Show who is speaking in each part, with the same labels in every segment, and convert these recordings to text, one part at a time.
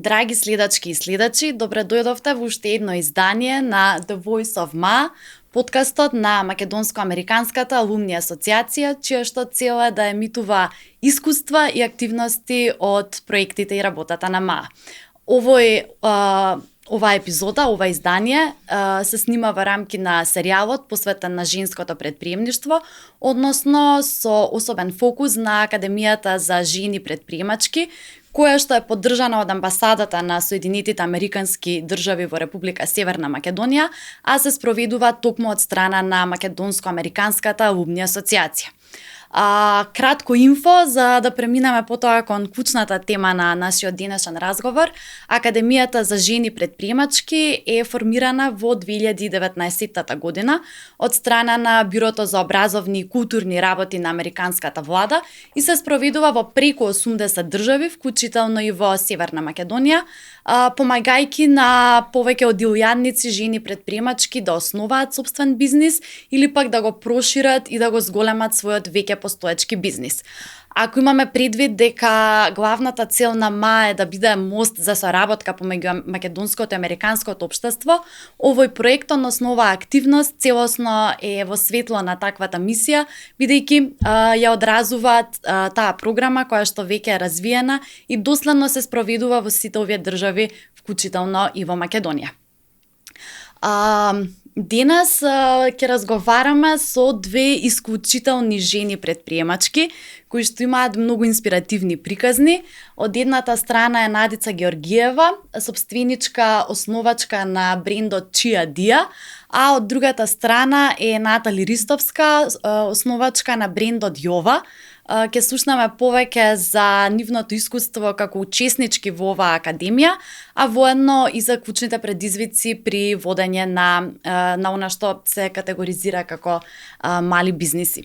Speaker 1: Драги следачки и следачи, добре дојдовте во уште едно издание на The Voice of Ma, подкастот на Македонско-Американската алумни асоциација, чија што цел е да емитува искуства и активности од проектите и работата на МА. Ова епизода, ова издание се снима во рамки на серијалот посветен на женското предприемништво, односно со особен фокус на Академијата за жени предприемачки, која што е поддржана од амбасадата на Соединетите Американски држави во Република Северна Македонија, а се спроведува токму од страна на Македонско-Американската алумни асоциација. Кратко инфо за да преминеме потоа кон клучната тема на нашиот денешен разговор. Академијата за жени предприемачки е формирана во 2019 година од страна на Бюрото за образовни и културни работи на Американската влада и се спроведува во преку 80 држави, вклучително и во Северна Македонија, помагајќи на повеќе од илјадници жени предприемачки да основаат сопствен бизнис или пак да го прошират и да го зголемат својот веќе постоечки бизнис. Ако имаме предвид дека главната цел на МА е да биде мост за соработка помеѓу македонското и американското општество, овој проект, односно оваа активност, целосно е во светло на таквата мисија, бидејќи ја одразуваат таа програма која што веќе е развиена и доследно се спроведува во сите овие држави, вклучително и во Македонија. Денес ќе разговараме со две исклучителни жени предприемачки, кои што имаат многу инспиративни приказни. Од едната страна е Надица Георгиева, сопственичка, основачка на брендот Чија Дија, а од другата страна е Натали Ристовска, основачка на брендот Јова. Ќе слушнеме повеќе за нивното искуство како учеснички во оваа академија, а воедно и за клучните предизвици при водење на она што се категоризира како мали бизниси.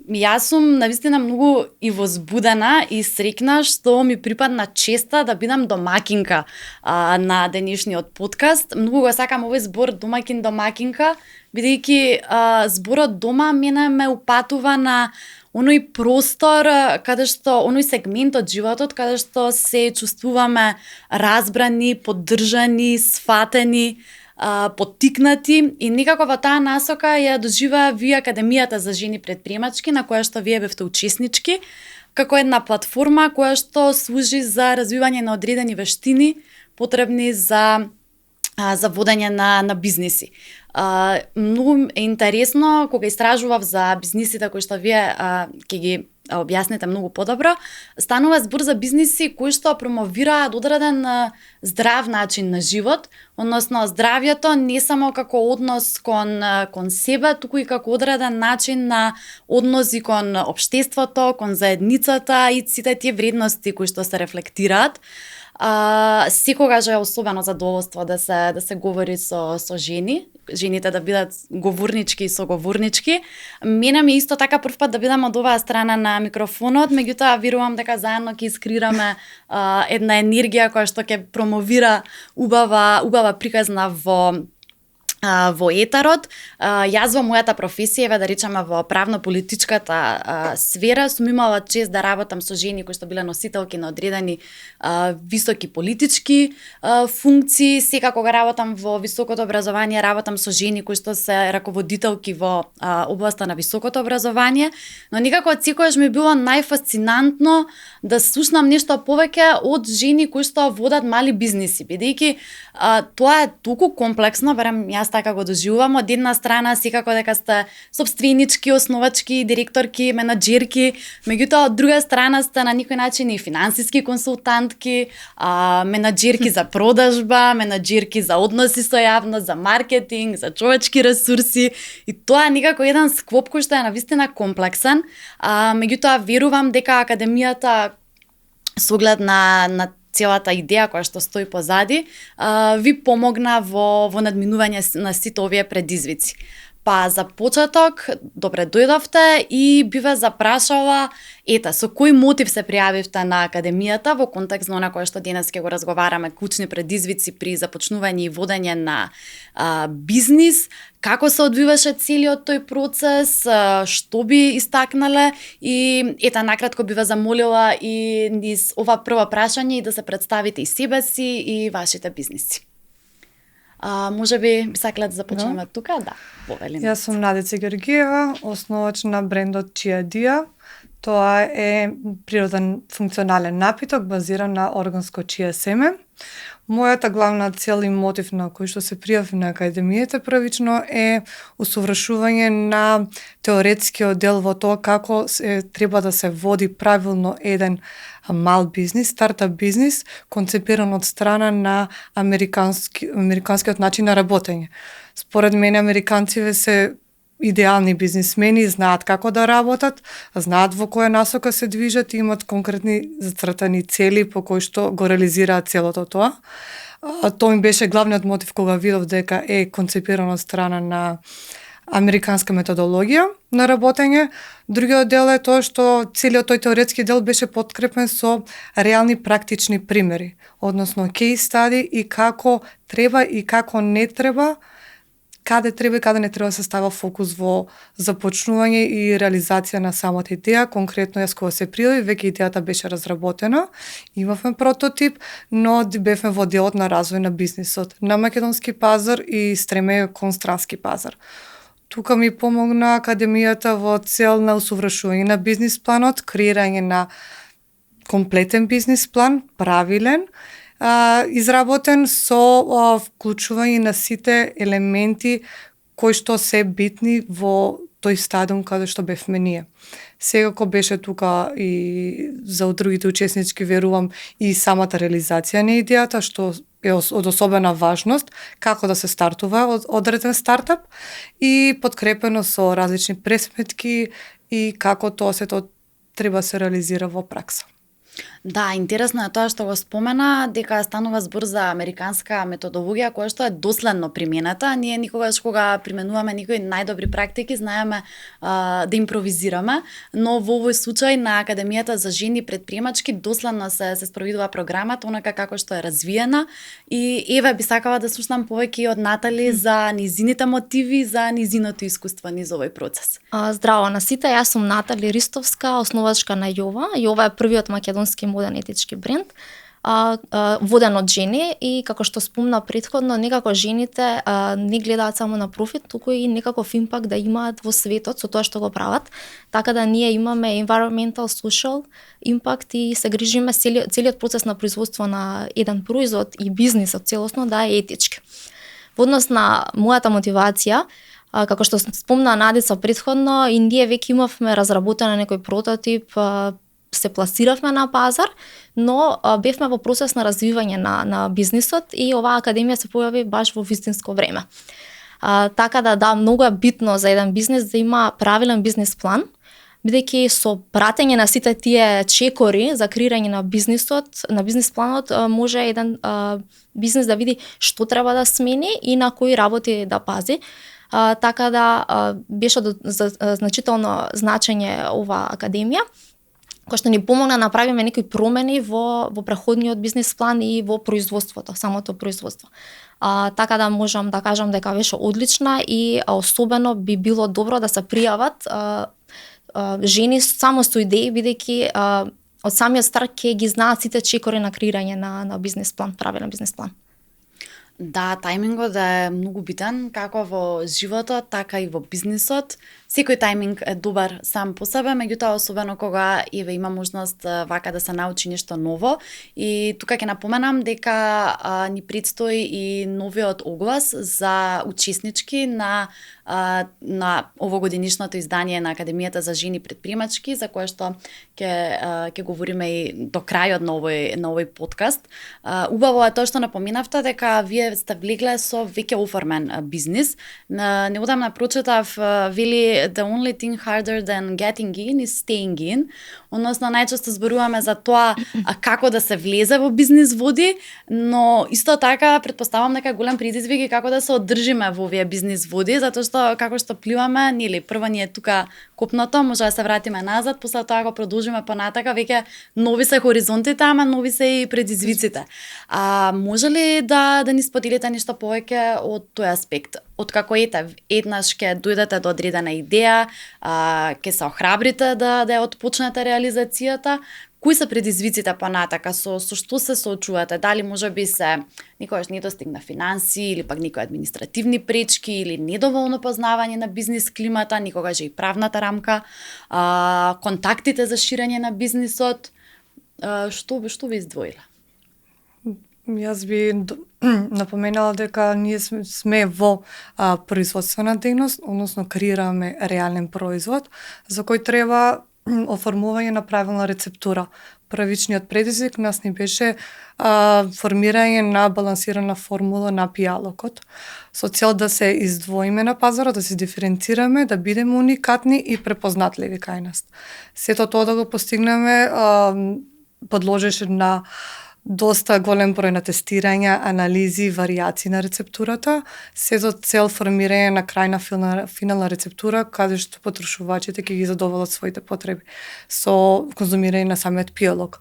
Speaker 1: Јас сум навистина многу и возбудена и среќна што ми припадна честа да бидам домакинка на денешниот подкаст. Многу го сакам овој збор домакин-домакинка, бидејќи зборот дома мене ме упатува на оној простор каде што, оној сегмент од животот каде што се чувствуваме разбрани, поддржани, сфатени, поттикнати и некако во таа насока ја доживеа ви Академијата за жени предприемачки, на која што вие бевте учеснички, како една платформа која што служи за развивање на одредени вештини потребни за водење на бизниси. Многу е интересно кога истражував за бизнисите кои што вие ќе ги објасните многу подобро. Станува збор за бизниси кои што промовираат одреден здрав начин на живот, односно здравјето не само како однос кон себе, туку и како одреден начин на односи кон општеството, кон заедницата и сите тие вредности кои што се рефлектираат. Секогаш е особено задоволство да се говори со жени, жените да бидат говорнички и соговорнички. Мене ми исто така прв пат да бидам од оваа страна на микрофонот, меѓутоа верувам дека заедно ќе искреираме една енергија која што ќе промовира убава приказна во етарот. Јас во мојата професија, да речеме во правно-политичката сфера, сум имала чест да работам со жени кои што биле носителки на одредени високи политички функции. Сега кога работам во високото образование, работам со жени кои што се раководителки во областа на високото образование, но некако од секогаш ми било најфасцинантно да слушнам нешто повеќе од жени кои што водат мали бизниси, бидејќи тоа е толку комплексно, барем јас така го доживувам. Од една страна секако дека сте сопственички, основачки, директорки, менаџерки, меѓутоа од друга страна сте на некој начин и финансиски консултантки, менаџерки за продажба, менаџерки за односи со јавност, за маркетинг, за човечки ресурси, и тоа е некако еден склоп кој што е навистина комплексен. Меѓутоа верувам дека академијата со оглед на целата идеја која што стои позади, ви помогна во надминување на сите овие предизвици. Па за почеток, добре дојдовте и би ве запрашала, со кој мотив се пријавивте на академијата во контекст на она кое што денес ќе го разговараме, клучни предизвици при започнување и водење на бизнис, како се одвиваше целиот тој процес, што би истакнале и накратко би ве замолила и низ ова прво прашање и да се представите и себе си и вашите бизниси. Може би сакале да започнеме тука? Да, повелиме.
Speaker 2: Јас сум Надица Георгиева, основач на брендот Чијадија. Тоа е природен функционален напиток базиран на органско чија семе. Мојата главна цел и мотив на кој што се пријавив на академијата првично е усовршување на теоретскиот дел во тоа како треба да се води правилно еден мал бизнис, стартап бизнис, концепиран од страна на американскиот начин на работење. Според мене американците се идеални бизнисмени, знаат како да работат, знаат во која насока се движат и имат конкретни зацртани цели по кои што го реализираат целото тоа. Тоа ми беше главниот мотив кога видов дека е концепирано од страна на американска методологија на работење. Другиот дел е тоа што целиот тој теоретски дел беше подкрепен со реални практични примери, односно кейс стади и како треба и како не треба, каде треба и каде не треба да се става фокус во започнување и реализација на самата идеја. Конкретно јас кога се пријавив, веќе идејата беше разработена, имавме прототип, но бевме во делот на развој на бизнисот на македонски пазар и стремење кон странски пазар. Тука ми помогна академијата во цел на усовршување на бизнис планот, креирање на комплетен бизнис план, правилен, изработен со вклучување на сите елементи кои што се битни во тој стадиум каде што бевме ние. Секако беше тука и за другите учеснички, верувам, и самата реализација на идејата, што е од особена важност, како да се стартува од одреден стартап и подкрепено со различни пресметки и како тоа сето треба се реализира во пракса.
Speaker 1: Да, интересно е тоа што го спомена, дека станува збор за американска методологија која што е доследно применета. Ние никогаш кога применуваме некои најдобри практики, знаеме да импровизираме, но во овој случај на Академијата за жени предприемачки доследно се спроведува програмата онака како што е развиена и еве би сакала да слушнам повеќе од Натали за низините мотиви, за низиното искуство низ овој процес.
Speaker 3: Здраво на сите, јас сум Натали Ристовска, основачка на Јова. Јова е првиот македонски моден етички бренд, воден од жени и како што спомна претходно, некако жените не гледаат само на профит, туку и некаков импакт да имаат во светот со тоа што го прават. Така да ние имаме environmental, social impact и се грижиме целиот процес на производство на еден производ и бизнисот целосно да е етички. Во однос на мојата мотивација, како што спомна Надица претходно, и ние веќе имавме разработен некој прототип, се пласиравме на пазар, но бевме во процес на развивање на бизнисот и оваа академија се појави баш во вистинско време. Така да, многу е битно за еден бизнис да има правилен бизнис план, бидејќи со пратење на сите тие чекори за креирање на бизнисот, на бизнис планот, може еден бизнис да види што треба да смени и на кои работи да пази. Така да беше значително значење оваа академија, кој што ни помогна да направиме некои промени во преходниот бизнис план и во производството, самото производство. Така да можам да кажам дека беше одлична и особено би било добро да се пријават жени само со идеи, бидејќи од самиот старт ќе ги знаат сите чекори на креирање на бизнис план, правилен бизнис план.
Speaker 1: Да, тајмингот е многу битен, како во животот, така и во бизнисот. Секој тајминг е добар сам по себе, меѓутоа особено кога има можност вака да се научи нешто ново. И тука ќе напоменам дека ни предстои и новиот оглас за учеснички на овогодинишното издание на Академијата за жени предприемачки, за кое што ќе говориме и до крајот на овој подкаст. Убаво е тоа што напоменавте дека вие вие сте влегле со веќе оформен бизнис. Неодамна прочитав, вели the only thing harder than getting in is staying in. Односно, најчесто зборуваме за тоа како да се влезе во бизнис води, но исто така претпоставам дека голем предизвик е како да се одржиме во овие бизнис води, затоа што како што пливаме, нели, прво ни е тука копното, може да се вратиме назад, после тоа го продолжиме понатака, веќе нови се хоризонтите, ама нови се и предизвиците. Може ли да ни споделите нешто повеќе од тој аспект? Откако еднаш ќе дојдете до одредена идеја, ќе се охрабрите да ја отпочнете реализацијата, кои се предизвиците понатака, со што се соочувате? Дали можеби се никогаш недостиг на финанси, или пак некои административни пречки, или недоволно познавање на бизнис климата, никогаш и правната рамка, контактите за ширење на бизнисот, што би издвоила?
Speaker 2: Јас би напоменала дека ние сме во производствена дејност, односно креираме реален производ, за кој треба оформување на правилна рецептура. Првичниот предизвик нас ни беше формирање на балансирана формула на пијалокот, со цел да се издвоиме на пазарот, да се диференцираме, да бидеме уникатни и препознатливи кај нас. Сето тоа да го постигнеме подложеше на доста голем број на тестирања, анализи, варијации на рецептурата, се за цел формирање на крајна финална рецептура, каде што потрошувачите ќе ги задоволат своите потреби со конзумирање на самиот пијалок.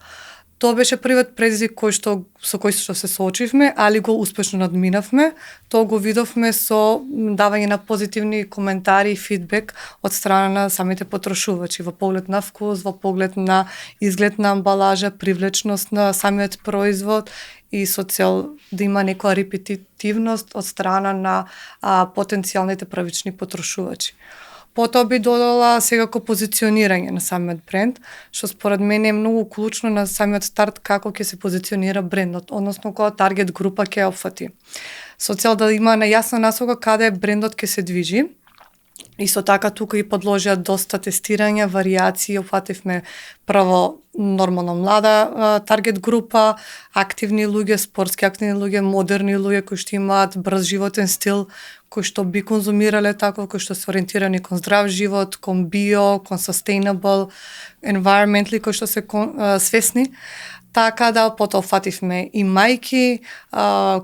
Speaker 2: Тоа беше првиот предизвик со кој што се соочивме, али го успешно надминавме. Тоа го видовме со давање на позитивни коментари и фидбек од страна на самите потрошувачи во поглед на вкус, во поглед на изглед на амбалажа, привлечност на самиот производ и со цел да има некоја репетитивност од страна на потенцијалните првични потрошувачи. Потоа би додала секако позиционирање на самиот бренд, што според мене е многу клучно на самиот старт како ќе се позиционира брендот, односно која таргет група ќе опфати. Со цел да има најасна насока каде брендот ќе се движи. Исто така тука и подложија доста тестирања, варијации, опфативме прво нормално млада таргет група, активни луѓе, спортски активни луѓе, модерни луѓе кои што имаат брз животен стил, кои што би конзумирале таков, кои што се ориентирани кон здрав живот, кон био, кон sustainable, environmentally, кои што се свесни. Така да потоа фативме и мајки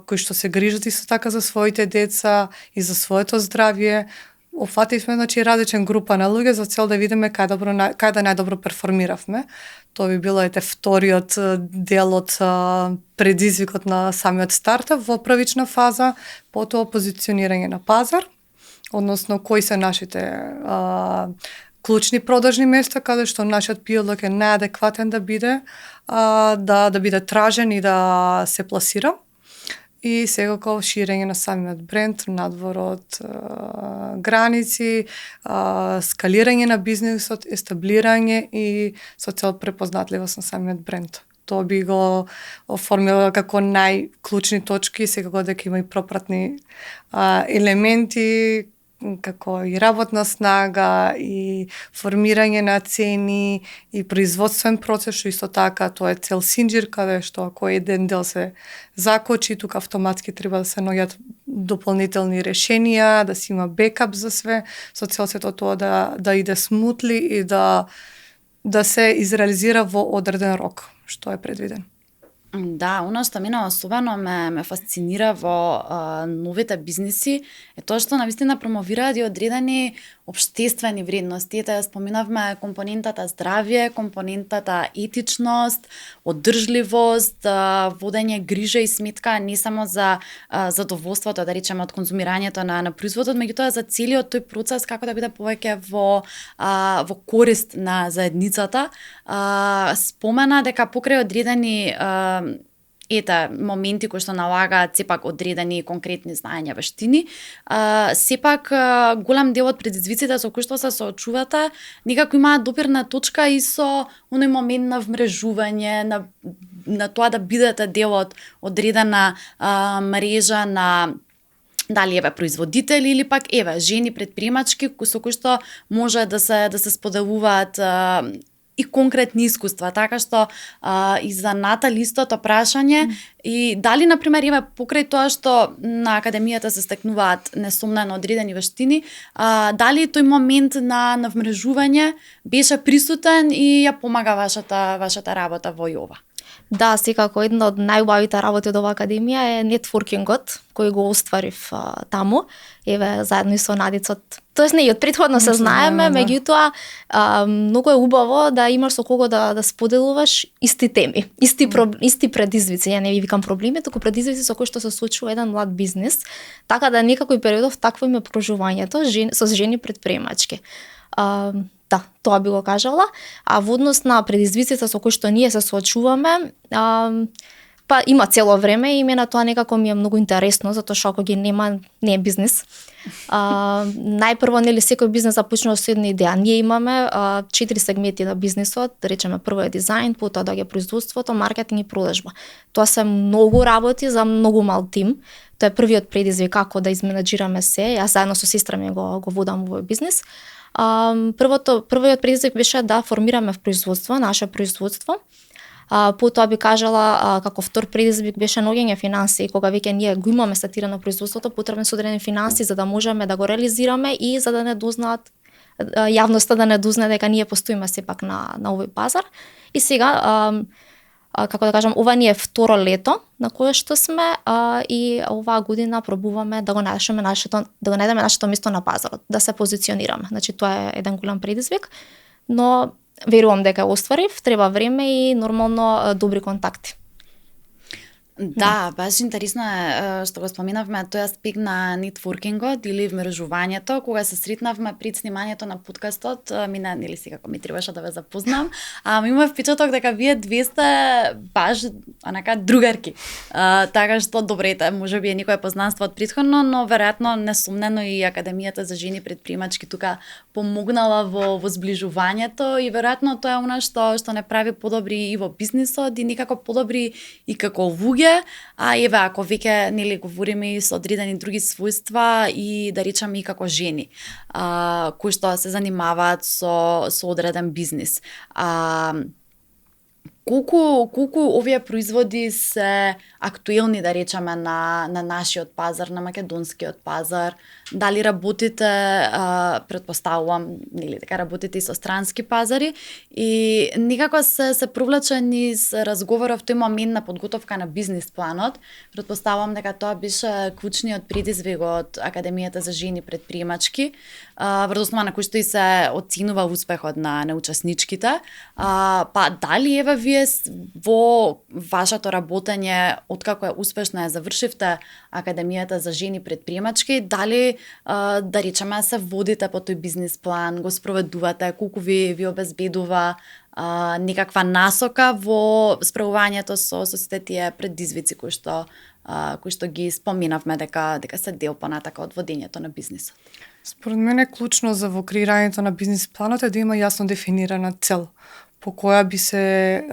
Speaker 2: кои што се грижат исто така за своите деца и за своето здравје. Офативме различен група на луѓе за цел да видиме кај да најдобро перформиравме. Тоа би било вториот дел од предизвикот на самиот стартап во првична фаза, потоа позиционирање на пазар, односно кои се нашите клучни продажни места каде што нашиот пијалок е најадекватен да биде, да биде тражен и да се пласира. И секако ширење на самиот бренд надвор од граници, скалирање на бизнисот, естаблирање и со цел препознатливост на самиот бренд. Тоа би го оформила како најклучни точки, секако дека има и пропратни елементи, како и работна снага, и формирање на цени, и производствен процес, што исто така тоа е цел синџир, каде што ако еден дел се закочи, тука автоматски треба да се наоѓаат дополнителни решенија, да се има бекап за све, со цел сето тоа да иде смутли и да се изреализира во одреден рок, што е предвиден.
Speaker 1: Да, оно што мене особено ме фасцинира во новите бизниси е тоа што навистина промовираат и одредени општествени вредности. Ете, споменавме компонентата здравје, компонентата етичност, одржливост, водење грижа и сметка не само за задоволството, да речеме, од конзумирањето на производот, меѓутоа за целиот тој процес како да биде повеќе во корист на заедницата. Спомена дека покрај одредени моменти кои што налагаат сепак одредени конкретни знаења, вештини, сепак голем дел од предизвиците со кои што се соочувате некако имаат допирна точка и со оној момент на вмрежување, на тоа да бидете дел од одредена мрежа на дали производители или пак жени предприемачки со кои што може да се споделуваат и конкретни искуства, така што и за Натали истото прашање и дали на пример има покрај тоа што на академијата се стекнуваат несомнено одредени вештини, дали тој момент на вмрежување беше присутен и ја помага вашата работа во ова?
Speaker 3: Да, секако една од најубавите работи од оваа академија е нетворкингот кој го остварив таму. Еве заедно и со Надицот. Тоест не и од претходно се знаеме, меѓутоа многу е убаво да имаш со кого да споделуваш исти теми, исти предизвици. Ја не ви викам проблеми, туку предизвици со кои што се случува еден млад бизнис. Така да некако и периодов такво им е проживањето со жени предприемачки. Да, тоа би го кажала. А во однос на предизвиците со кои што ние се соочуваме, па има цело време и мене тоа некако ми е многу интересно, затоа што ако ги нема, не е бизнис. Најпрво, нели, секој бизнес започнува со една идеја. Ние имаме 4 сегменти на бизнисот, да речеме прво е дизајн, потоа доаѓа производството, маркетинг и продажба. Тоа се многу работи за многу мал тим. Тоа е првиот предизвик како да изменаџираме се. Јас заедно со сестра ми го водам овој бизнис. Првиот предизвик беше да формираме наше производство. Потоа би кажала како втор предизвик беше наоѓање финансии, кога веќе ние го имаме стартирано производството, потребни се одредени финансии за да можеме да го реализираме и за да не дознаат јавноста да не дознае дека ние постоиме сепак на овој пазар. И сега како да кажам, ова ни е второ лето на кое што сме и оваа година пробуваме да го најдеме нашето место на пазарот, да се позиционираме. Значи тоа е еден голем предизвик, но верувам дека остварив, треба време и нормално добри контакти.
Speaker 1: Да, баш интересно е што го споменавме тој аспект на нетворкингот или вмрежувањето. Кога се сретнавме пред снимањето на подкастот, нели секако ми требаше да ве запознам, имав впечаток дека вие две сте баш онака другарки. Така што добрете, можеби е некое познанство од претходно, но веројатно несомнено и Академијата за жени предприемачки тука помогнала во зближувањето и веројатно тоа е она што не прави подобри и во бизнисот и некако подобри и како луѓе. Еве, ако веќе нели говориме и со одредени други својства и да речеме и како жени, кои што се занимаваат со одреден бизнис. Колку овие производи се актуелни, да речеме, на нашиот пазар, на македонскиот пазар? Дали работите, претпоставувам, нели дека работите и со странски пазари и некако се провлече низ разговоров тој момент на подготовка на бизнис планот. Претпоставувам дека тоа беше клучниот предизвик од Академијата за жени предприемачки, врз основа на кој што и се оценува успехот на учесничките. Па дали еве вие во вашето работење, откако е успешно ја завршивте Академијата за жени предприемачки, дали да речеме се водите по тој бизнис план, го спроведувате, колку ви обезбедува некаква насока во справувањето со сите тие предизвици кои што ги споменавме дека се дел понатака од водењето на бизнисот?
Speaker 2: Според мене клучно за во креирањето на бизнис планот е да има јасно дефинирана цел по која би се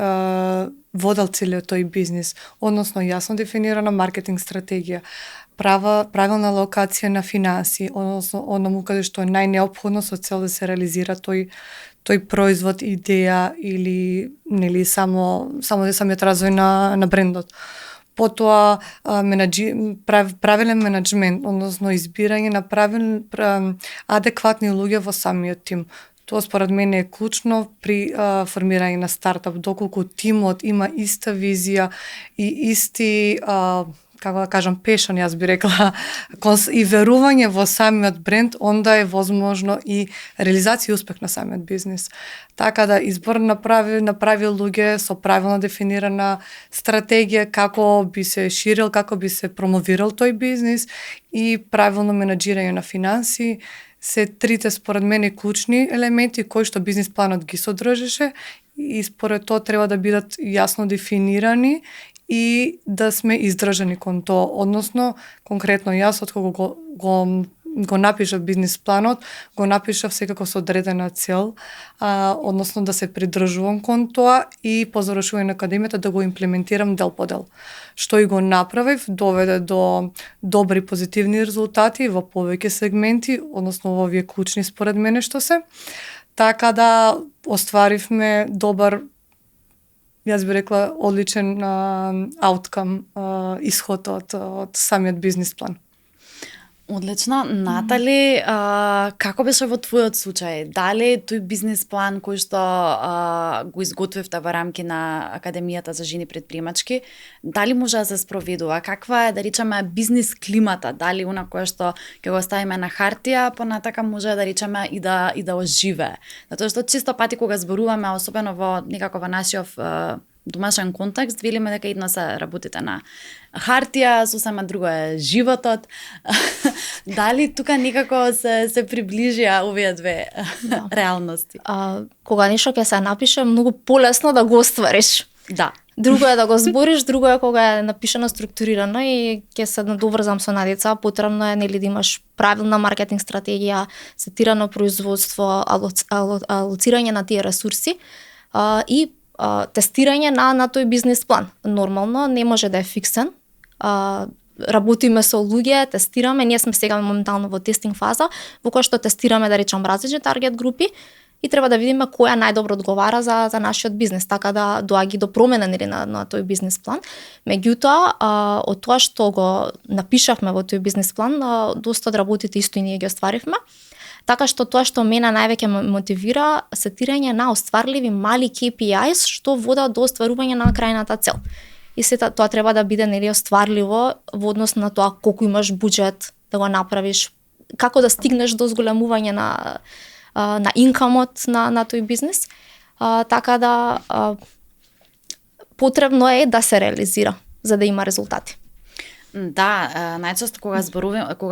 Speaker 2: водел целиот тој бизнис, односно јасно дефинирана маркетинг стратегија, правилна локација на финанси, односно оному каде што е најнеопходно со цел да се реализира тој производ, идеја или нели само самиот развој на брендот. Потоа правилен менеджмент, односно избирање на адекватни луѓе во самиот тим. Тоа според мене е клучно при формирање на стартап, доколку тимот има иста визија и исти како да кажам, пешон, јас би рекла, и верување во самиот бренд, онда е возможно и реализација и успех на самиот бизнис. Така да избор направи луѓе со правилно дефинирана стратегија како би се ширил, како би се промовирал тој бизнис и правилно менеджирање на финанси, се трите според мене клучни елементи кои што бизнис планот ги содржеше и според тоа треба да бидат јасно дефинирани и да сме издржани кон тоа. Односно, конкретно јас, откако го напишав бизнис планот, го напишав секако со одредена цел, односно да се придржувам кон тоа и по завршување на академијата да го имплементирам дел по дел. Што и го направив, доведе до добри позитивни резултати во повеќе сегменти, односно во овие клучни според мене што се. Така да остваривме добар, јас би рекла, одличен ауткам, исход од самиот бизнис план.
Speaker 1: Одлично. Натали, како беше во твојот случај? Дали тој бизнис план кој што го изготвивте во рамки на Академијата за жени предприемачки, дали може да се спроведува? Каква е, да речеме, бизнис климата? Дали она кое што ќе го ставиме на хартија, понатака може да речеме и да оживее? Затоа што често пати кога зборуваме, особено во некако во нашиот домашен контекст, велиме дека едно се работите на хартија, сосема друго е животот. Дали тука некако се приближија овие две реалности?
Speaker 3: Кога нешто ќе се напише, многу полесно да го оствариш.
Speaker 1: Да.
Speaker 3: Друго е да го збориш, друго е кога е напишано, структурирано и ќе се надоврзам со Надица. Потребно е нели да имаш правилна маркетинг стратегија, сетирано производство, алоцирање на тие ресурси и тестирање на тој бизнес план. Нормално не може да е фиксен. Работиме со луѓе, тестираме, ние сме сега моментално во тестинг фаза, во која што тестираме, да речам, различни таргет групи и треба да видиме која најдобро одговара за нашиот бизнес, така да доаѓа до промена нели на тој бизнес план. Меѓутоа, од тоа што го напишавме во тој бизнес план, доста од работите исто и ние ги остваривме. Така што тоа што мене највеќе ме мотивира, сетирање на остварливи мали KPIs што водат до остварување на крајната цел. И сета тоа треба да биде нели остварливо во однос на тоа колку имаш буџет да го направиш, како да стигнеш до зголемување на инкамот на тој бизнес. Така да потребно е да се реализира за да има резултати.
Speaker 1: Да, најчесто кога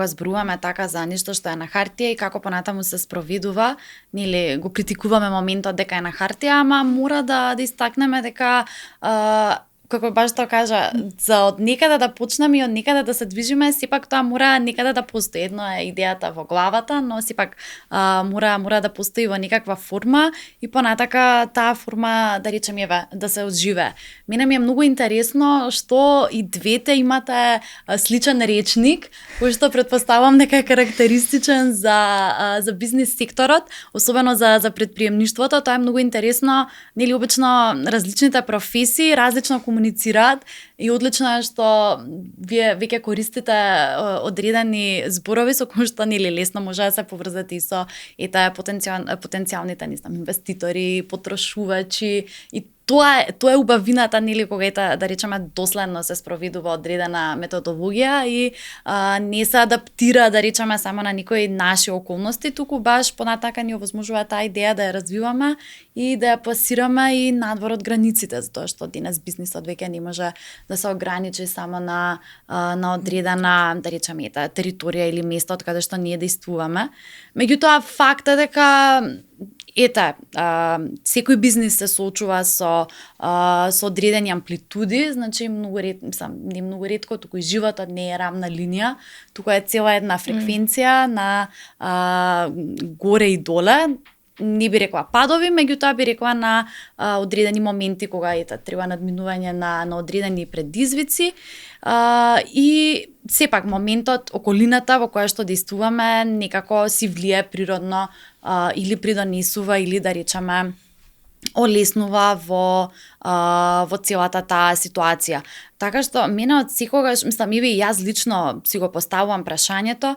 Speaker 1: зборуваме така за нешто што е на хартија и како понатаму се спроведува, нели го критикуваме моментот дека е на хартија, ама мора да истакнеме дека како баш тоа кажа, за од некаде да почнеме и од некаде да се движиме, сепак тоа мора некаде да постои. Едно е идејата во главата, но сепак мора да постои во некаква форма и понатака таа форма, да речем, да се оживее. Мене ми е многу интересно што и двете имате сличен речник, кој што претпоставувам дека е карактеристичен за бизнис секторот, особено за предприемништвото. Тоа е многу интересно, нели обично различните професии различно комуницираат и одлично е што вие веќе користите одредени зборови со кои што нели лесно може да се поврзате и со потенцијалните инвеститори, потрошувачи и тоа е убавината нели кога да речеме доследно се спроведува одредена методологија и не се адаптира да речеме само на некои наши околности, туку баш понатака ни овозможува таа идеја да ја развиваме и да ја пласираме и надвор од границите, затоа што денес бизнисот веќе не може да се ограничи само на одредена, да речеме, територија или место од каде што ние действуваме. Меѓутоа факт е дека секој бизнис се соочува со одредени амплитуди, значи не многу ретко, туку и животот не е рамна линија, туку е цела една фреквенција на горе и доле. Не би рекла падови, меѓутоа би рекла на одредени моменти кога треба надминување на одредени предизвици и сепак моментот, околината во која што действуваме некако си влие природно или придонесува или да речеме олеснува во целата таа ситуација. Така што мене од секогаш, и јас лично си го поставувам прашањето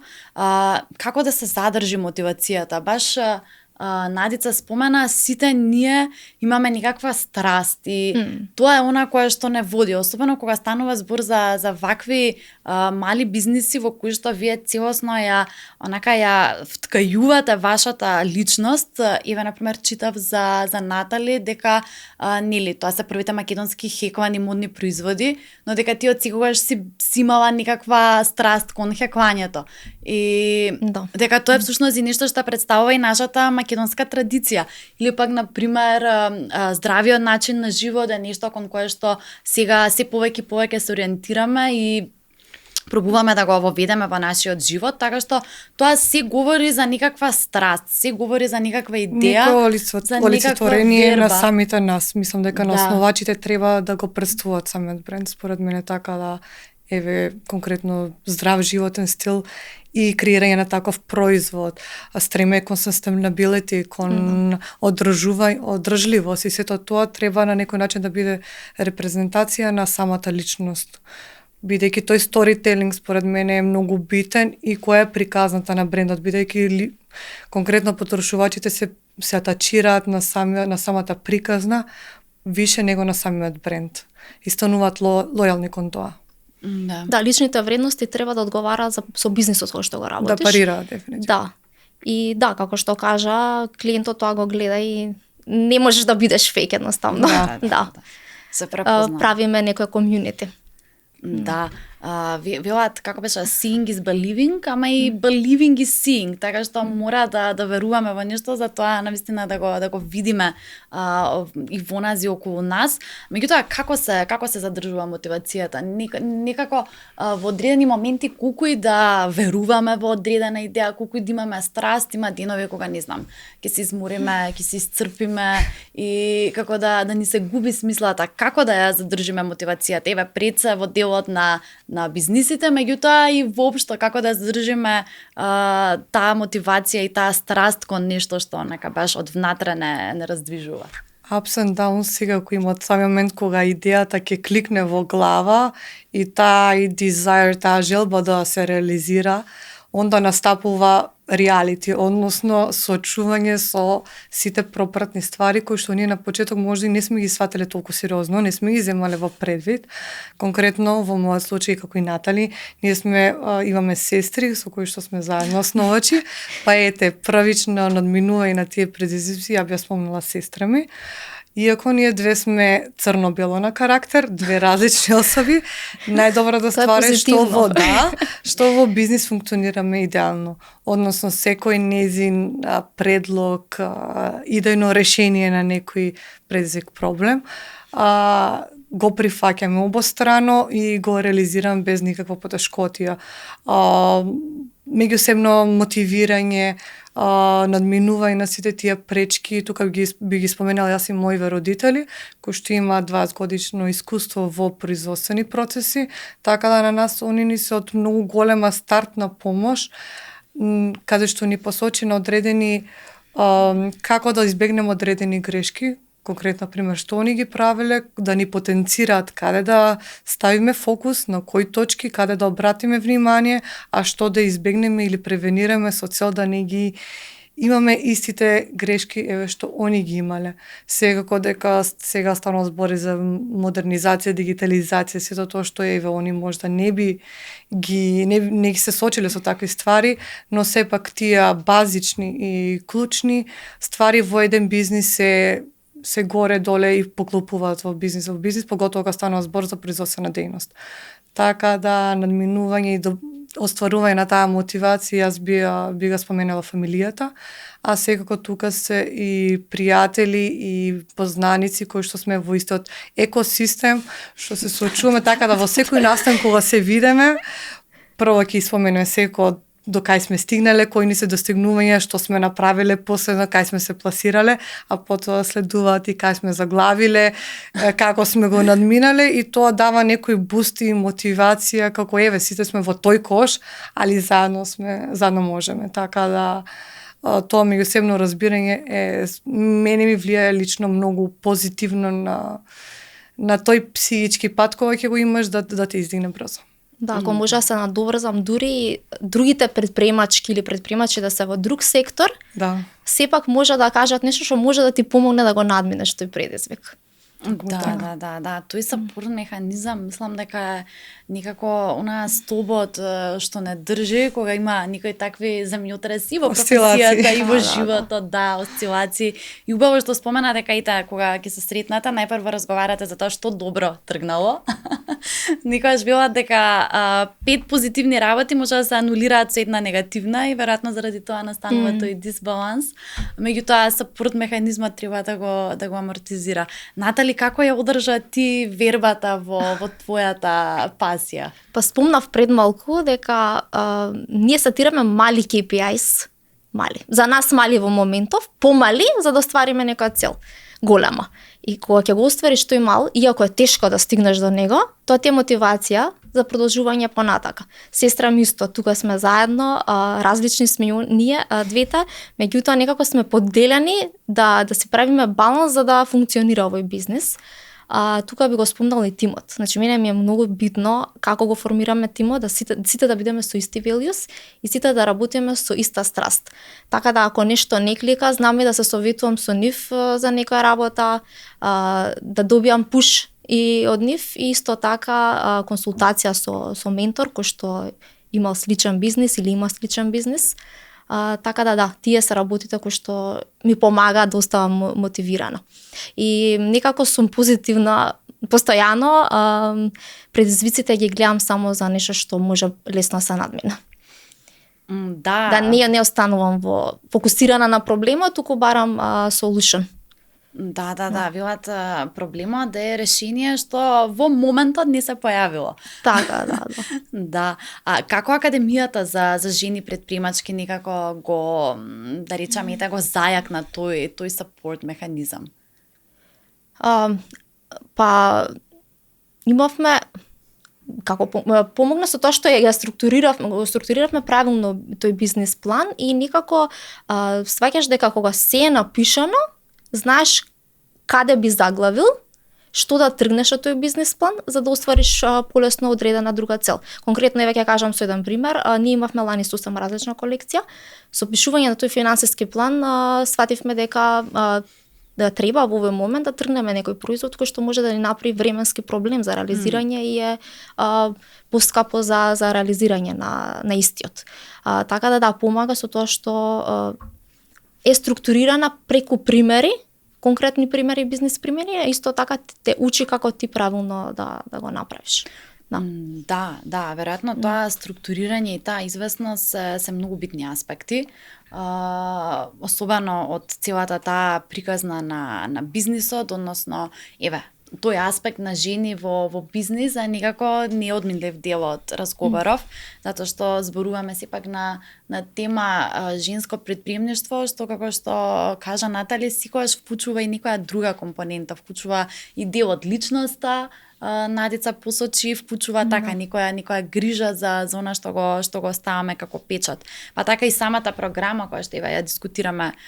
Speaker 1: како да се задржи мотивацијата. Баш Надица спомена, сите ние имаме некаква страст и тоа е она кое што не води, особено кога станува збор за вакви мали бизниси во кои што вие целосно ја вткајувате вашата личност. Еве, например, читав за Натали дека нели тоа се првите македонски хеклани модни производи, но дека ти од секогаш си имала некаква страст кон хеклањето. И дека тоа е всушност и нешто што представува и нашата македонска традиција. Или пак, например, здравиот начин на живот е нешто кон кое што сега се повеќе се ориентираме и пробуваме да го воведеме во нашиот живот, така што тоа се говори за некаква страст, се говори за некаква идеја,
Speaker 2: за олицетворение на самите нас. Мислам дека на основачите треба да го представуваат самиот бренд, според мене, така да еве конкретно здрав животен стил и креирање на таков производ, стреме кон sustainability, кон одржливост и сето тоа треба на некој начин да биде репрезентација на самата личност. Бидејќи тој сторителинг според мене е многу битен и која е приказната на брендот, бидејќи конкретно потрошувачите се атачираат на самата приказна више него на самиот бренд и стануваат лојални кон тоа.
Speaker 3: Да, личните вредности треба да одговараат со бизнисот кој што го работиш.
Speaker 2: Да парираат, дефинитивно.
Speaker 3: Да. И да, како што кажа, клиентот тоа го гледа и не можеш да бидеш фейк едноставно. Да.
Speaker 1: Се препозна.
Speaker 3: Правиме некој комјунити.
Speaker 1: Да, велат како беше seeing is believing, ама и believing is seeing, така што мора да веруваме во нешто, за тоа навистина да го видиме и во нас и околу нас. Меѓутоа како се задржува мотивацијата? Некако во одредени моменти колку и да веруваме во одредена идеја, колку и да имаме страст, има денови кога не знам, ќе се измориме, ќе се исцрпиме и како да ни се губи смислата, како да ја задржиме мотивацијата. Еве пред се во делот на бизнисите, меѓутоа и воопшто како да задржиме таа мотивација и таа страст кон нешто што нека баш од внатре не раздвижува.
Speaker 2: Ups and downs сега кој има од самиот момент кога идејата ќе кликне во глава и таа desire, таа желба да се реализира, онда настапува реалити, односно соочување со сите пропратни ствари кои што ние на почеток може и не сме ги свателе толку сериозно, не сме ги земале во предвид. Конкретно во мојот случај како и Натали, ние имаме сестри со кои што сме заедно основачи, па ете првично надминување на тие предизвици, ја би ја спомнала сестра ми. Иако ние две сме црно-бело на карактер, две различни особи, најдобрата ствар е што во бизнис функционираме идеално. Односно, секој незин предлог, идејно решение на некој предизвик проблем, го прифаќаме обострано и го реализираме без никаква потешкотија. Меѓусебно мотивирање, надминување на сите тие пречки, тука би ги споменала јас и моите родители, кои што имаат 20-годишно искуство во производствени процеси, така да на нас они ни се од многу голема стартна помош, каде што ни посочи на одредени како да избегнеме одредени грешки, конкретно пример што они ги правеле, да ни потенцираат каде да ставиме фокус, на кои точки, каде да обратиме внимание, а што да избегнеме или превенираме со цел да не ги имаме истите грешки еве што они ги имале. Секако дека сега станува збори за модернизација, дигитализација, сето тоа што еве они можда не ги се сочиле со такви ствари, но сепак тие базични и клучни ствари во еден бизнис се горе-доле и поклопуваат во бизнис, поготоа кога станува збор за производствена дејност. Така да надминување и остварување на таа мотивација, јас би го споменала фамилијата, а секако тука се и пријатели и познаници кои што сме во истиот екосистем, што се соочуваме, така да во секој настан кога се видиме, прво ќе споменеме секој до кај сме стигнале, кои ни се достигнувања, што сме направиле, последно кај сме се пласирале, а потоа следуваат и кај сме заглавиле, како сме го надминале и тоа дава некој буст и мотивација како еве сите сме во тој кош, али заедно можеме. Така да тоа меѓусебно разбирање мене ми влијае лично многу позитивно на тој психички пат кој ќе го имаш да те издигне брзо.
Speaker 3: Да, ако може да се надоврзам, дури другите предприемачки или предприемачи да се во друг сектор, сепак може да кажат нешто што може да ти помогне да го надминеш тој предизвик.
Speaker 1: Да. Тој сапорт механизам, мислам дека е некако онаа столбот што не држи кога има некои такви земјотреси во професијата и во животот, осцилации. И убаво што спомена дека и таа кога ќе се сретнете, најпрво разговарате за тоа што добро тргнало. Никогаш велат дека 5 позитивни работи може да се анулираат со една негативна и веројатно заради тоа настанува тој дисбаланс. Меѓутоа сапорт механизмот треба да го амортизира. Натали, како ја одржа ти вербата во твојата пасија?
Speaker 3: Па спомнав пред малку дека ние сетираме мали KPIs, мали. За нас мали во моментов, помали за да оствариме некоја цел голема. И кога ќе го оствариш тој мал, иако е тешко да стигнеш до него, тоа ти е мотивација за продолжување понатака. Сестра ми исто, тука сме заедно, различни сме ние двете, меѓутоа некако сме поделени да си правиме баланс за да функционира овој бизнис. Тука би го спомнал и тимот. Значи, мене ми е многу битно како го формираме тимот, да сите да бидеме со исти values и сите да работиме со иста страст. Така да ако нешто не клика, знам и да се советувам со нив за некоја работа, да добиам пуш и од нив, и исто така консултација со ментор кој што имал сличен бизнис или има сличен бизнис. Така да, тие се работите кои што ми помагаат да оставам мотивирана. И некако сум позитивна постојано, предизвиците ги гледам само за нешто што може лесно се надмина. Да не останувам фокусирана на проблемот, туку барам solution.
Speaker 1: Да, велат проблемот да е решение што во моментот не се појавило.
Speaker 3: Така, да.
Speaker 1: Да. Како Академијата за жени предприемачки некако го, да речеме, го зајакна тој сапорт механизам?
Speaker 3: Па имавме како помогна со тоа што ја структуриравме правилно тој бизнис план и некако сваќаш дека кога се е напишано, знаеш каде би заглавил, што да тргнеш од тој бизнес план за да оствариш полесно одредена друга цел. Конкретно еве ќе кажам со еден пример, ние имавме лани сосем различна колекција. Со пишување на тој финансиски план свативме дека да треба во овој момент да тргнеме некој производ кој што може да ни направи временски проблем за реализирање и е поскапо за реализирање на истиот. Така да помага со тоа што е структурирана преку примери, конкретни примери, бизнес примери, а исто така те учи како ти правилно да го направиш.
Speaker 1: Да, веројатно тоа структурирање и таа известност се многу битни аспекти. Особено од целата таа приказна на бизнисот, односно, тој аспект на жени во бизнис е некако неодминлив дел од разговоров, затоа што зборуваме сепак на тема женско предприемништво, што како што кажа Натали, секогаш вклучува и некоја друга компонента, вклучува и дел од личноста, Надица посочи, вклучува така некоја грижа за она што го ставаме како печат. Па така и самата програма која што ја дискутираме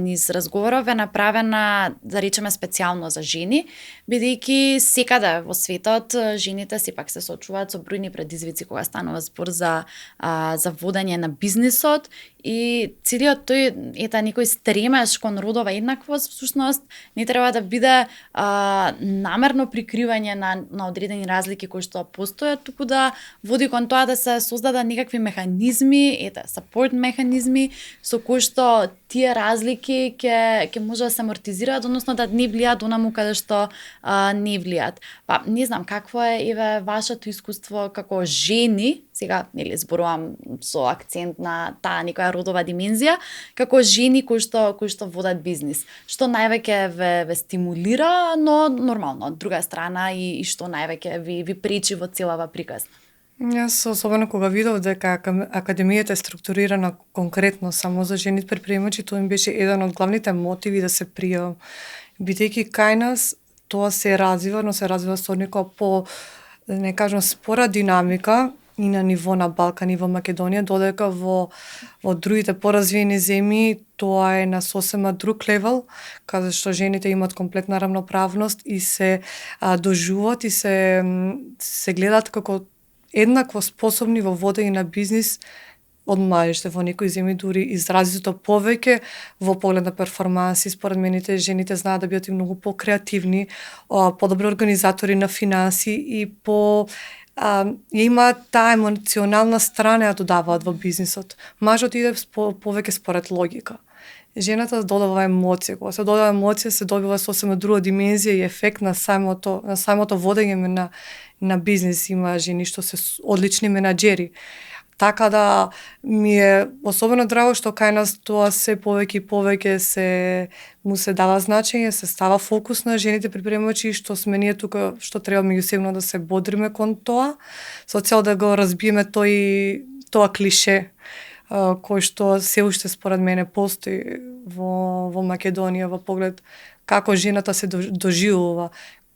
Speaker 1: низ разговоров е направена, да речеме, специјално за жени, бидејќи секаде во светот жените сепак се соочуваат со бројни предизвици кога станува збор за водење на бизнисот и целиот тој некој стремеж кон родова еднаквост всушност не треба да биде намерно прикривање на одредени разлики кои што постојат, туку да води кон тоа да се создадат некакви механизми, сапорт механизми со кои што тие разлики ќе може да се амортизираат, односно да не влијаат онаму каде што не влијаат. Па не знам какво е вашето искуство како жени, сега зборувам со акцент на таа некоја родова димензија, како жени кои што водат бизнис. Што највеќе ве стимулира, но нормално од друга страна и што највеќе ви пречи во целава приказна?
Speaker 2: Јас особено кога видов дека Академијата е структурирана конкретно само за жени предприемачи, тоа им беше еден од главните мотиви да се пријавам. Бидејќи кај нас тоа се развива, но се развива со некоја не кажам спора динамика и на ниво на Балкан и во Македонија, додека во другите поразвиени земји тоа е на сосема друг левел, каде што жените имаат комплетна рамноправност и се доживуваат и се гледаат како еднакво способни во водење на бизнис од младиште. Во некои земји дури изразито повеќе во поглед на перформанси. Според мене жените знаат да бидат и многу покреативни, подобри организатори на финанси и имаат таа емоционална страна ја додаваат во бизнисот. Мажот иде повеќе според логика. Жената додава емоција. Кога се додава емоција, се добива сосема друга димензија и ефект на самото водење на бизнис. Има жени што се одлични менаџери. Така да ми е особено драго што кај нас тоа се повеќе и повеќе му се дава значење, се става фокус на жените предприемачи, што сме ние тука, што треба меѓусебно да се бодриме кон тоа, со цел да го разбиеме тоа клише кој што се уште според мене постои во Македонија во поглед како жената се доживува,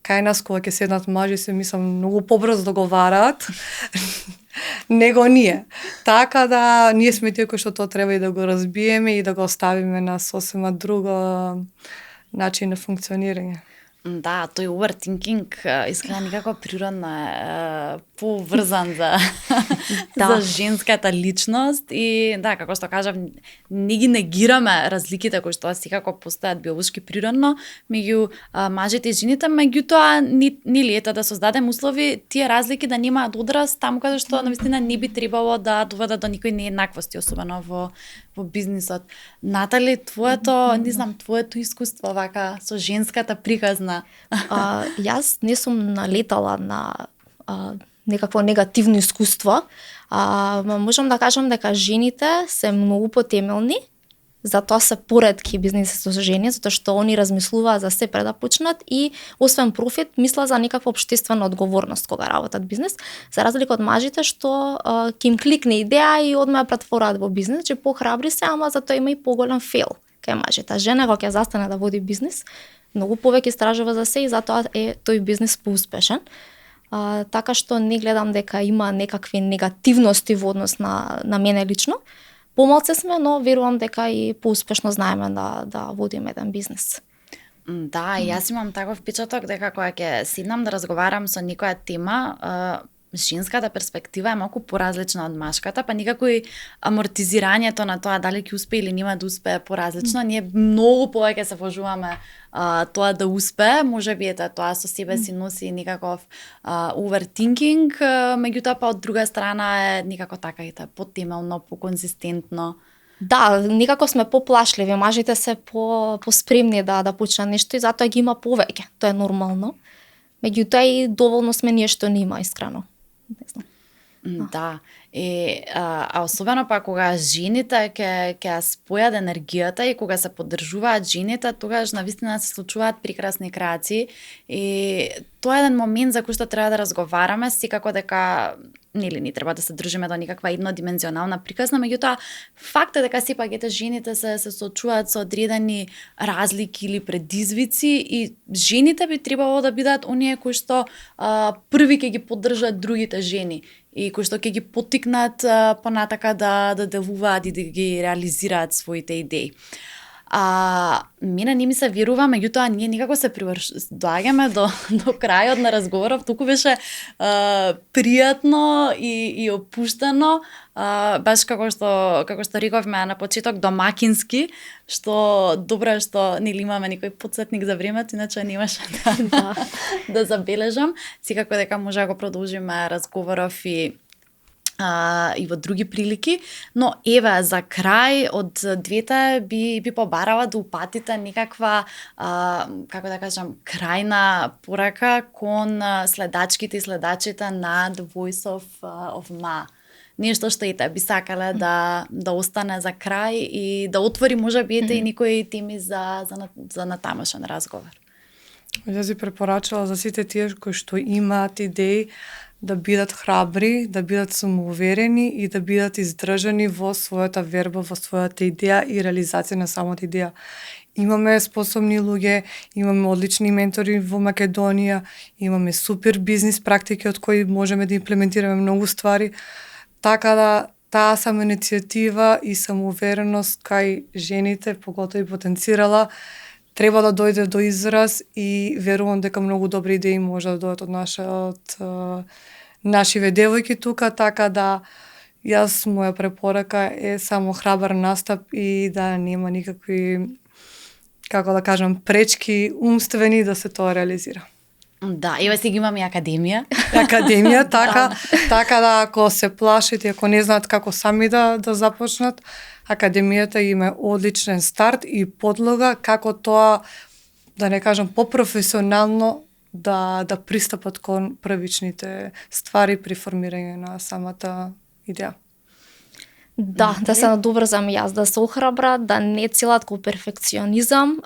Speaker 2: кај нас кога ќе седнат мажи се мислам многу побрзо договараат него ние. Така да ние сме тие кои што тоа треба и да го разбиеме и да го оставиме на сосема друго начин на функционирање.
Speaker 1: Да, тој overthinking изгледа некако природно е поврзан за за женската личност и да, како што кажав, не ги негираме разликите кои што секако постојат биолошки природно меѓу мажите и жените, меѓутоа нели ета да создадеме услови тие разлики да немаат одраз таму каде што навистина не би требало да доведат до никои нееднаквости, особено во бизнисот. Натали, не знам, твоето искуство вака со женската приказна.
Speaker 3: Јас не сум налетала на некакво негативно искуство. Можам да кажам дека жените се многу потемелни, затоа се поретки бизниси со жени, затоа што они размислуваат за се пред да почнат и освен профит мислат за некаква општествена одговорност кога работат бизнис, за разлика од мажите што ќе им кликне идеја и одма ја претвораат во бизнис, че похрабри се, ама затоа има и поголем фейл кај мажите. Жена кога ќе застане да води бизнис, многу повеќе истражува за се и затоа е тој бизнис поуспешен. Така што не гледам дека има некакви негативности во однос на мене лично. Помалце сме, но верувам дека и поуспешно знаеме да водиме еден бизнес.
Speaker 1: Да, јас имам таков впечаток дека кога ќе седнам да разговарам со некоја тема, женската перспектива е малку поразлична од машката, па никако и амортизирањето на тоа дали ќе успее или нема да успее поразлично. Ние многу повеќе се вложуваме тоа да успее, можеби тоа со себе си носи некаков overthinking, меѓутоа па од друга страна е некако така и потемелно, поконзистентно.
Speaker 3: Да, некако сме поплашливи, мажите се поспремни да почнат нешто и затоа ги има повеќе. Тоа е нормално. Меѓутоа и доволно сме ние што нема, искрено. Не знам.
Speaker 1: Да, а особено па кога жените ќе спојат енергијата и кога се поддржуваат жените, тогаш навистина се случуваат прекрасни креации и тоа е еден момент за кој што треба да разговараме, секако дека нели не треба да се држиме до никаква еднодимензионална приказна, меѓутоа факт е дека сепак жените се соочуваат со одредени разлики или предизвици и жените би требало да бидат оние кои што први ќе ги поддржат другите жени и кои што ќе ги поттикнат понатака да делуваат и да ги реализираат своите идеи. Мене не ми се верува, меѓутоа ние никако се доаѓаме до крајот на разговоров, туку беше пријатно и опуштено, баш како што рековме на почеток, домакински, што добро е што нели имаме некој потсетник за времето, иначе немаше да забележам. Секако дека може да го продолжиме разговоров и во други прилики, но еве за крај од двете би побарала да упатите некаква како да кажам крајна порака кон следачките и следачите на The Voice of Ma. Нешто што би сакале да остане за крај и да отвори можеби и некои теми за натамошен разговор.
Speaker 2: Јас би препорачала за сите тие кои што имаат идеи да бидат храбри, да бидат самоуверени и да бидат издржани во својата верба, во својата идеја и реализација на самата идеја. Имаме способни луѓе, имаме одлични ментори во Македонија, имаме супер бизнис практики од кои можеме да имплементираме многу ствари, така да таа самоиницијатива и самоувереност кај жените, поготоа и потенцирала, треба да дојде до израз и верувам дека многу добри идеи може да дојдат од нашиве девојки тука, така да моја препорака е само храбар настап и да нема никакви, како да кажам, пречки умствени да се тоа реализира.
Speaker 1: Да, еве сега имаме академија.
Speaker 2: Академија, така да ако се плашат и ако не знаат како сами да започнат, академијата има одличен старт и подлога како тоа, да не кажам, попрофесионално да пристапат кон првичните ствари при формирање на самата идеја.
Speaker 3: Да се надоврзам јас, да се охрабрат, да не целат кон перфекционизам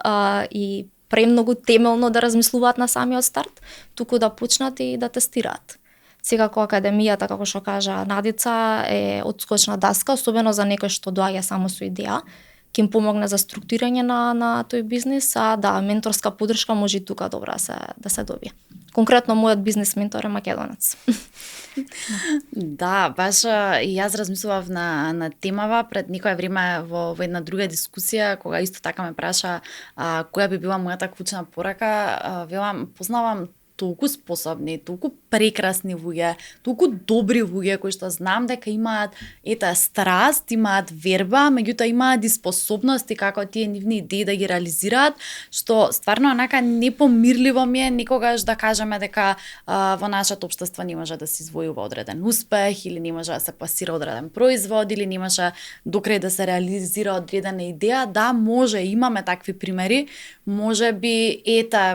Speaker 3: и премногу темелно да размислуваат на самиот старт, туку да почнат и да тестираат. Секако академијата, како што кажа Надица, е одскочна даска, особено за некој што доаѓа само со идеја. ќе им помогне за структурирање на тој бизнис, а да, менторска поддршка може и тука добра да се добие. Конкретно мојот бизнис ментор е македонец.
Speaker 1: Да, баш и јас размислував на темава пред некое време во една друга дискусија, кога исто така ме праша која би била мојата клучна порака, велам, познавам толку способни, толку прекрасни луѓе, толку добри луѓе кои што знам дека имаат страст, имаат верба, меѓутоа имаат и способности како тие нивни идеи да ги реализираат, што стварно онака непомирливо ми е некогаш да кажеме дека во нашето општество не може да се извојува одреден успех или не може да се пласира одреден производ или не може докрај да се реализира одредена идеја. Да, може, имаме такви примери, може би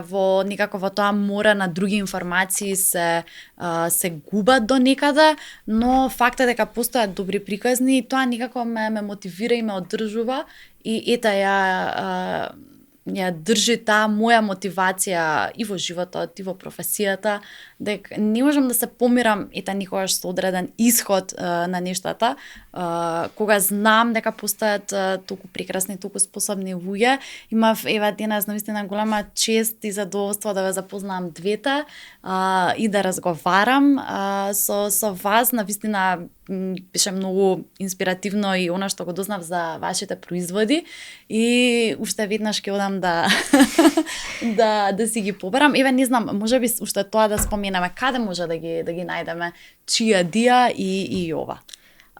Speaker 1: во некако во тоа море на други информации се губат до некаде, но факт е дека постојат добри приказни и тоа некако ме мотивира и ме одржува и ја држи таа моја мотивација и во животот, и во професијата, дека не можам да се помирам никогаш со одреден исход на нештата, кога знам дека постојат толку прекрасни, толку способни луѓе. Имав денес навистина голема чест и задоволство да ве запознам двете и да разговарам со вас. Навистина беше многу инспиративно и она што го дознав за вашите производи и уште веднаш ќе одам да си ги побарам. Не знам, можеби уште тоа да споменеме, каде може да ги најдеме Чијадија и Јова?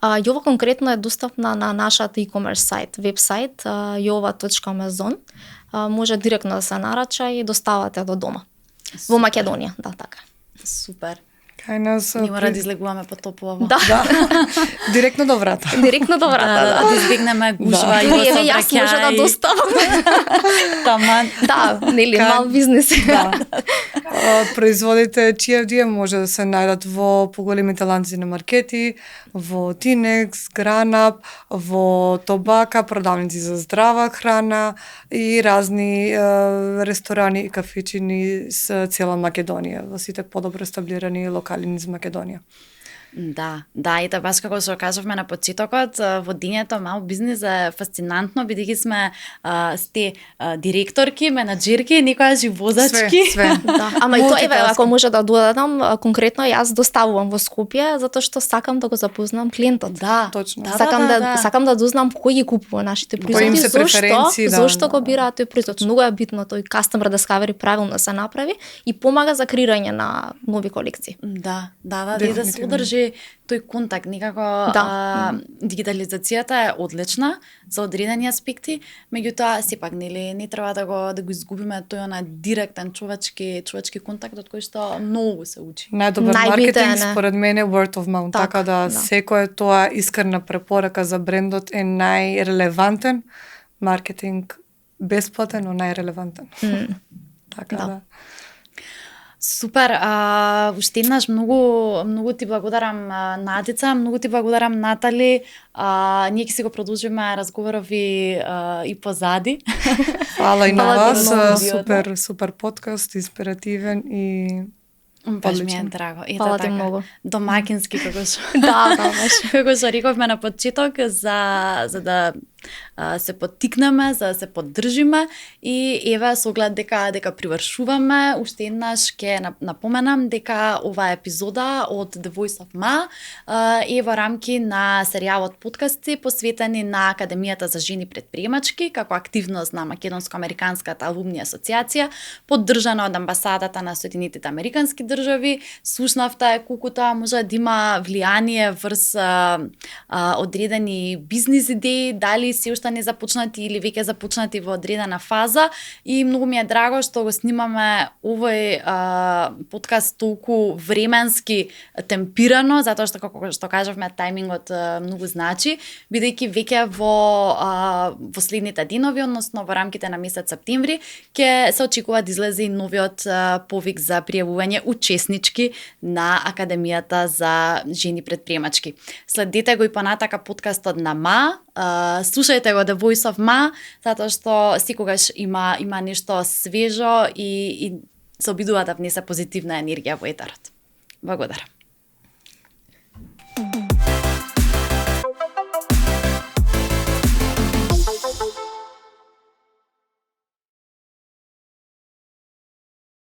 Speaker 3: Јова конкретно е достапна на нашата e-commerce сайт, веб-сайт jova.amazon. Може директно да се нарача и доставате до дома. Во Македонија, да, така.
Speaker 1: Супер.
Speaker 2: Кај нас
Speaker 1: Не мора да излегуваме по топло.
Speaker 3: Да.
Speaker 2: Директно до врата.
Speaker 3: Директно до врата,
Speaker 1: да избегнеме гужва и
Speaker 3: Еве јас може да доставам.
Speaker 1: Таман.
Speaker 3: Да, нели мал бизнес.
Speaker 2: Да. Производите Чијадија може да се најдат во поголемите ланци на маркети, во Тинекс, Гранап, во Тобака, продавници за здрава храна и разни ресторани и кафичини со цела Македонија, во сите подобро естаблирани локали низ Македонија.
Speaker 1: Да, и баш како што кажавме на почетокот, водењето мал бизнис е фасцинантно, бидејќи сте директорки, менаџерки, некојаш и возачки.
Speaker 2: Све.
Speaker 3: Да, ама и тоа еве ако може да додадам, конкретно јас доставувам во Скопје затоа што сакам да го запознам клиентот.
Speaker 1: Да,
Speaker 2: точно.
Speaker 3: Сакам да дознам кој ги купува нашите производи, зошто го бираат тој производ. Многу е битно тој customer discovery правилно се направи и помага за креирање на нови колекции.
Speaker 1: Да, и да се одржи тој контакт, некако дигитализацијата е одлична за одредени аспекти, меѓутоа сепак не треба да го изгубиме тој директен човечки контакт од кој што многу се учи.
Speaker 2: Најдобар маркетинг според мене е word of mouth, така да секој тоа искрена препорака за брендот е најрелевантен маркетинг, бесплатен, но најрелевантен. Така да.
Speaker 1: Супер, уште еднаш многу ти благодарам Надица, многу ти благодарам Натали. Ние ќе си го продолжиме разговоров и позади.
Speaker 2: Фала и на вас, супер подкаст, инспиративен и
Speaker 1: баш ми е драго.
Speaker 3: Фала ти многу.
Speaker 1: Домакински како што.
Speaker 3: Да, баш.
Speaker 1: Како што рековме на почеток, за да се поттикнеме, за да се поддржиме и еве со оглед дека привршуваме, уште еднаш ќе напоменам дека оваа епизода од The Voice of Ma е во рамки на серијалот подкасти посветени на Академијата за жени предприемачки како активност на Македонско-американската алумни асоциација, поддржана од амбасадата на Соединетите американски држави. Слушнавте колку тоа може да има влијание врз одредени бизнис идеи, дали се уште не започнати или веќе започнати во одредена фаза и многу ми е драго што го снимаме овој подкаст толку временски темпирано, затоа што како што кажавме тајмингот многу значи, бидејќи веќе во следните денови, односно во рамките на месец септември, ќе се очекува да излезе и новиот повик за пријавување учеснички на Академијата за жени предприемачки. Следете го и понатака подкастот на МА, слушајте го The Voice of Ma, затоа што секогаш има нешто свежо и се обидува да внесе позитивна енергија во етерот. Благодарам.